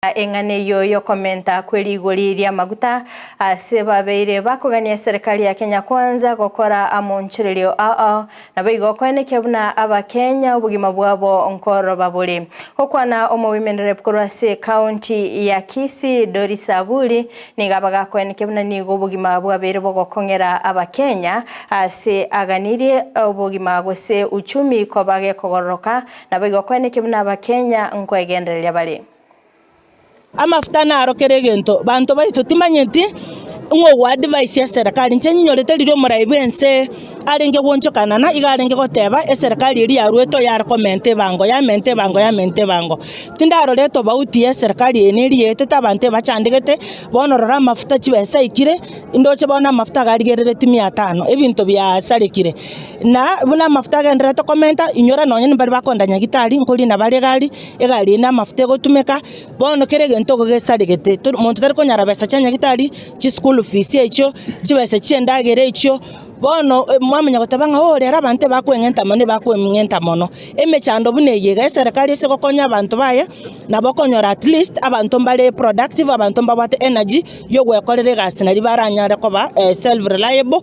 Eng'ana eyio y'okomenta kwe rigori ri'amaguta ase babeire bakogania eserekari ya Kenya Kwanza gokora amonchorerio ao ao, naboigo koenekia buna Abakenya obogima bwabo nkoroba bore. Gokwana omo-women rep korwa ase ecounty ya Kisii Doris Aburi nigo abagakoenekia buna nigo obogima bwabeire bogokong'era Abakenya ase aganirie obogima gose uchumi koba gekogororoka naboigo koenekia buna Abakenya nkoegendereria bare. Amafuta naro kera egento, banto baito timanyeti ng'a ogoadvise eserekari. Inche nyinyore riria omorai bw'ense arenge gwonchokanana, iga arenge goteba eserekari eria yaruete oyo are komenta ebango, yamenta ebango, yamenta ebango. Tindarora etobauti ya eserekari eye na eria yaetete abanto ebachandegete, bono rora amafuta chibesa aikire, ndoche bono amafuta iga arigereretie mia tano, ebinto biasarekire. Na buna amafuta agendererete komenta, inyora nonye nimbari bakonda nyagitari, nkorina bare egari, Egari eye namafuta egotumeka, bono kera egento igo gesaregete, tori monto tari konyara besa chia nyagitari, chischool fees echio, chibesa chi'endagera echio, bono mwamanya goteba ng'a oh rero abanto ebakoeng'enta mono ebakoeng'enta mono. Emechando buna eye iga eserekari ase egokonya abanto baye, nabo okonyora at least abanto mbare productive, abanto mbabwate energy, ya ogwekorera egasi naria baranyare koba self reliable.